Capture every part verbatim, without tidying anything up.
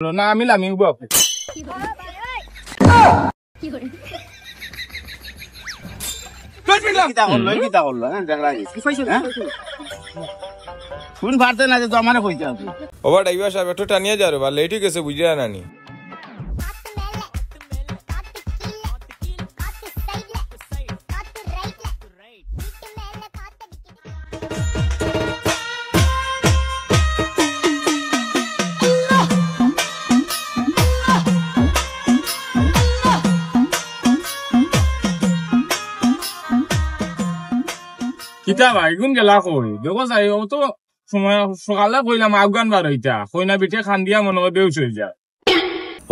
না, আমি লামি উবা। কিতা করলো, কিতা করলো, হ্যাঁ, দেখলা নি? হ্যাঁ? কোন পারতে না যে তো আমারে কইতে হবে। ও বা ড্রাইভার সাহেব, একটু টানিয়া যা রে বা, লেট অই গেছে, বুঝিয়া না নি। কিতা ভাই, কোন গেলা কই? দেখো যাই, ও তো সময় সকালে কইলাম আফগান বার হইতা, কইনা বেটিয়ে কান্দিয়া মনে হয় বেউস হই যায়।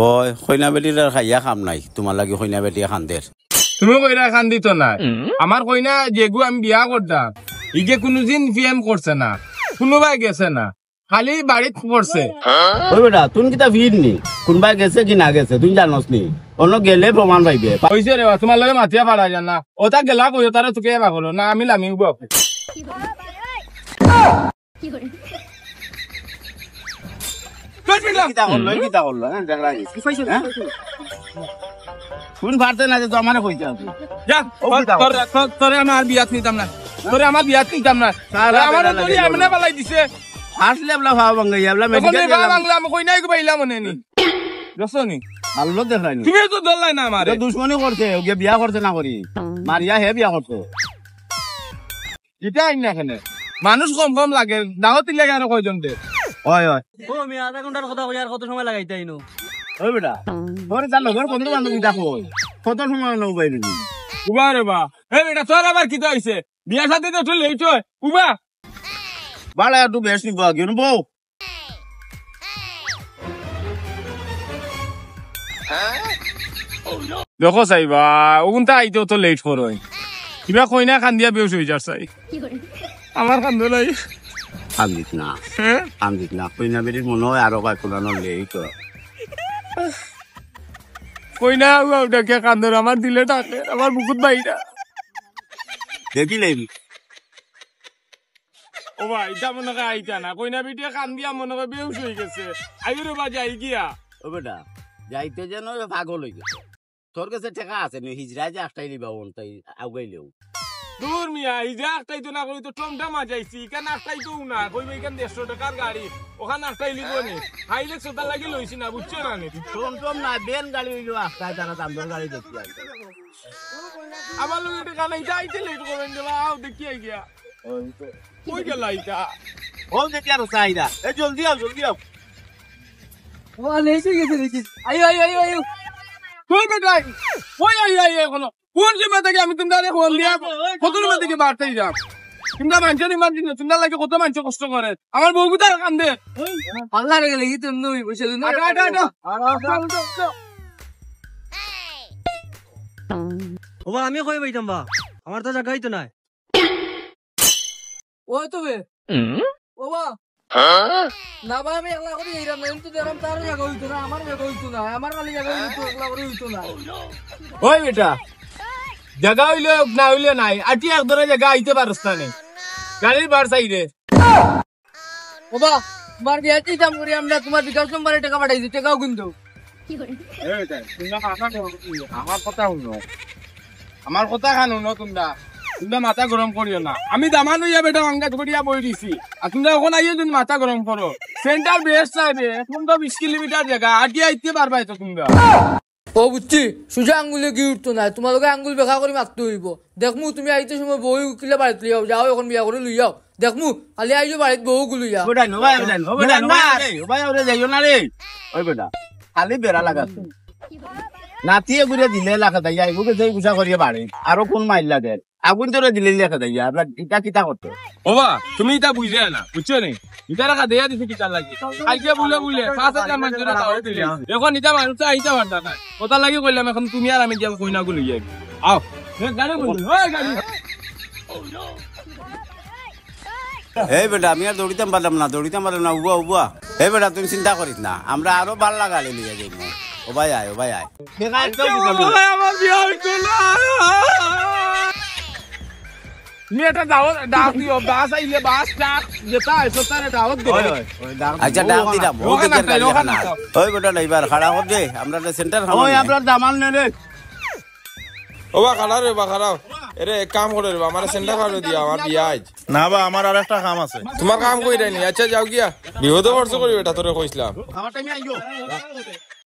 ওই, কইনা বেটির আর খাইয়া কাম নাই, তুমার লাগি কইনা বেটিয়ে কান্দের। তুমি কইরা কান্দিত না, আমার কইনা যেগু আমি বিয়া করতাম, ইগে কুনুদিন প্রেম করছে না, কুনুবায় গেছে না, খালি বাড়িত পড়ছে। ওই বেটা, তুই কিতা ফির নি? কুনবায় গেছে কি না গেছে, তুই জানোস নি? অন্য গেলে প্রমাণ পাইবে। কইছে রে বা, তুমার লগে মাতিয়া পারা যায় না। ওটা গেলা কই, ওটারে তোকে এবার করো না, আমি লামি উবা। কিতা করলো, কিতা করলো, হ্যাঁ, দেখলা নি? হ্যাঁ? কোন পারতে না যে তো আমারে কইতে হবে। যা, ও কিতা তোর, করলো? তোর, তোরে আমার বিয়াত নিতাম না। তোরে আমার বিয়াত নিতাম না। সারা তোরে আমার বেলা ধরি লাগে এমনে বলো। বালাই দিছে। হাসলে এবলা ভাব ভাঙে, এবলা এখন মেডিকেল এই বাবা গেলাম। বাংলা আমি কই নাই গো বাইলা মনে নি। বুঝছো নি? আল্লাহ দেখাই নি। তুমি তো ধরলাই না আমারে। তো দুশমনি করছে, ওকে বিয়া করছে না করি। মারিয়া হে বিয়া করছে। ইটা আইন না কেনে? মানুষ কম কম লাগে, দাওয়াতি লাগে আরো কয়জন দে। ওই, ওই। ও, মি আধা ঘন্টার কথা কই, আর কত সময় লাগাইতে আইনো? ওই বেটা, তোর তার লগর বন্ধু বান্ধব ইটা কই? কত সময় নেও বাইরে? উবা রে বা। এই বেটা, তোর আবার কিতা হইছে? বিয়া শাদি তো একটু লেট হয়। উবা। বাড়া একটু বেশ নিবো আগে, বউ। দেখো চাইবা, ওগুনতা আইতেও তো লেট করো। কিবা কইনা কান্দিয়া বেউস হই যার চাই। আমার কান্দো নাই। কান্দিস না। হ্যাঁ? কান্দিস না। কইনা বেটির মনে হয় আরো কয় পুরানো লেট হয়। কইনা উবা উঠা কে কান্দর, আমার দিলে ডাকে, আমার বুকুত বাইরা। দেখি লেবি। ও ভাই, ইটা মনে হয় আইতা না। কইনা বেটিয়ে কান্দিয়া মনে হয় বেউস হই গেছে। আইও রে বা, যাই গিয়া। ও বেটা, যাইতে যেন ওই পাগল হই গেছে। তোর কাছে টেকা আছে নি, হিজড়ায় যে আটকাই লিবা ওন তাই আউগাইলেও। দূর মিয়া, হিজড়া আটকাইতো না করি তো টমটা মাজাইছি। ইখান আটকাইতো না, কইবে ইখান দেড়শো টাকার গাড়ি, ওখান আটকাই লিবো নি। হাইলেক্স ওটার লাগি লইছি না, বুঝছো না নি? টমটম না, বেন গাড়ি হইলো আটকায়, তারা দাম দর গাড়ি দেখতে আসে। আমার লগে টেকা নাই, যাইতে লেট করবেন যে, আও দেখি আই গিয়া। ওই তো। কই গেলা ইটা? ও দেখি আরো চাহিদা। এ জলদি আও, জলদি আও। ও, লেট হই গেছে দেখি। আইও, আইও, আইও, আইও। কই বেটাই? ওই, আই, আই, এখনো। কোন সময় থেকে আমি তোমরা আরে ফোন দিয়া, কত সময় থেকে বাড়তেই যাও? তোমরা মানুষের ইমার্জেন্সি, তোমরা লাগে কত মানুষ কষ্ট করে। আমার বউ কোথায় কান্দে? আল্লাহ রে, লেগে তুমি নই, বসে দিন। আটা, আটা, আটা। ও বা, আমি কই বইতাম বা? আমার তো জায়গাই তো নাই। ওই তো বে। ও বা। না বা, আমি একলা করি যাইরাম না, কিন্তু দেখলাম তার জায়গা হইতো না, আমার জায়গা হইতো না, আমার খালি জায়গা হইতো, একলা করি হইতো না। ওই বেটা, জায়গা হইলে হোক, না হইলে নাই, আটি এক ধরে জায়গা আইতে পারস না নি। গাড়ির বার চাই রে। ও বা, তোমার বিয়াত যাইতাম করি আমরা, তোমার বিকাশ নম্বরে টেকা পাঠাইছি, টেকাও কিন্তু। এ বেটা, তোমরা মাথা গরম করিও না। আমার কথা হুনো। আমার কথা খান হুনো তোমরা। তোমরা মাথা গরম করিও না। আমি দামান হইয়া বেটা আঙ্গাত করিয়া বই দিছি। আর তোমরা এখন আইও যদি মাথা গরম করো। সেন্টার বেশ চাইবে, এখন তো বিশ কিলোমিটার জায়গা, আটিয়া আইতে পারবায় তো তোমরা। ও বুঝছি, সুজা আঙ্গুলে ঘি উঠতো না, তোমার লগে আঙ্গুল বেকা করি মারতে হইব। দেখমু তুমি আইতে সময় বউ উকিলে বাড়িত লইয়াও, যাও এখন বিয়া করে লইয়াও। দেখমু, খালি আইও বাড়িত বউ গুলুইয়া। ওটা নো ভাই, ওটা নো, ওটা নো ভাই, ওরে, ও ভাই, ওরে যাইও না রে। ওই বেটা, খালি বেড়া লাগাস। নাতিয়ে ঘুরে দিলে লাখা দেয়, আইবো কে যেই গুছা করিয়া বাড়ি। আরো কোন মাইল লাগে? আগুন ধরে দিলে লাখা দেয়, আমরা ইটা কিতা করতে? ও বা, তুমি ইটা বুঝে না, বুঝছো নি? ইটা রাখা দেয়া দিছে কিতার লাগি? আইকে বুলে বুলে, পাঁচ হাজার মানুষের দাওয়াত দিলে। এখন ইটা মানুষ আইতে পারতা না। কথা লাগি কইলাম, এখন তুমি আর আমি যাবো কইনা গুলো যাই। আও। এ, গাড়ি বন্ধ, ওই গাড়ি। এই বেটা, আমি আর দৌড়িতাম পারলাম না, দৌড়িতাম পারলাম না, উবা, উবা। এই বেটা, তুমি চিন্তা করিস না, আমরা আরো বালা গাড়ি লইয়া যাইমু। ও ভাই আয়, ও ভাই আয়। দেখা একদম ও ভাই, আমার বিয়া হইতো না। তুমি একটা দাওয়াত ডাক দিও, বাস আইলে বাস ডাক, যেটা আইছো তারে দাওয়াত দিও। আচ্ছা, ডাক দিলাম। ও দেখি আর গাড়ি আনা। ওই বেটা ড্রাইভার, খাড়া কর দে, আমরা সেন্টার খাওয়া। আমরা দামান নে রে। ও বা, খাড়াও রে বা, খাড়াও। এরে, এক কাম করো রে বা, আমার সেন্টার খাওয়া দিয়া, আমার বিয়া আইজ। না বা, আমার আর একটা কাম আছে। তোমার কাম কই রাইনি? আচ্ছা, যাও গিয়া। বিপদে পড়ছো করি বেটা, তোরে কইছিলাম। আমার টাইমে আইও।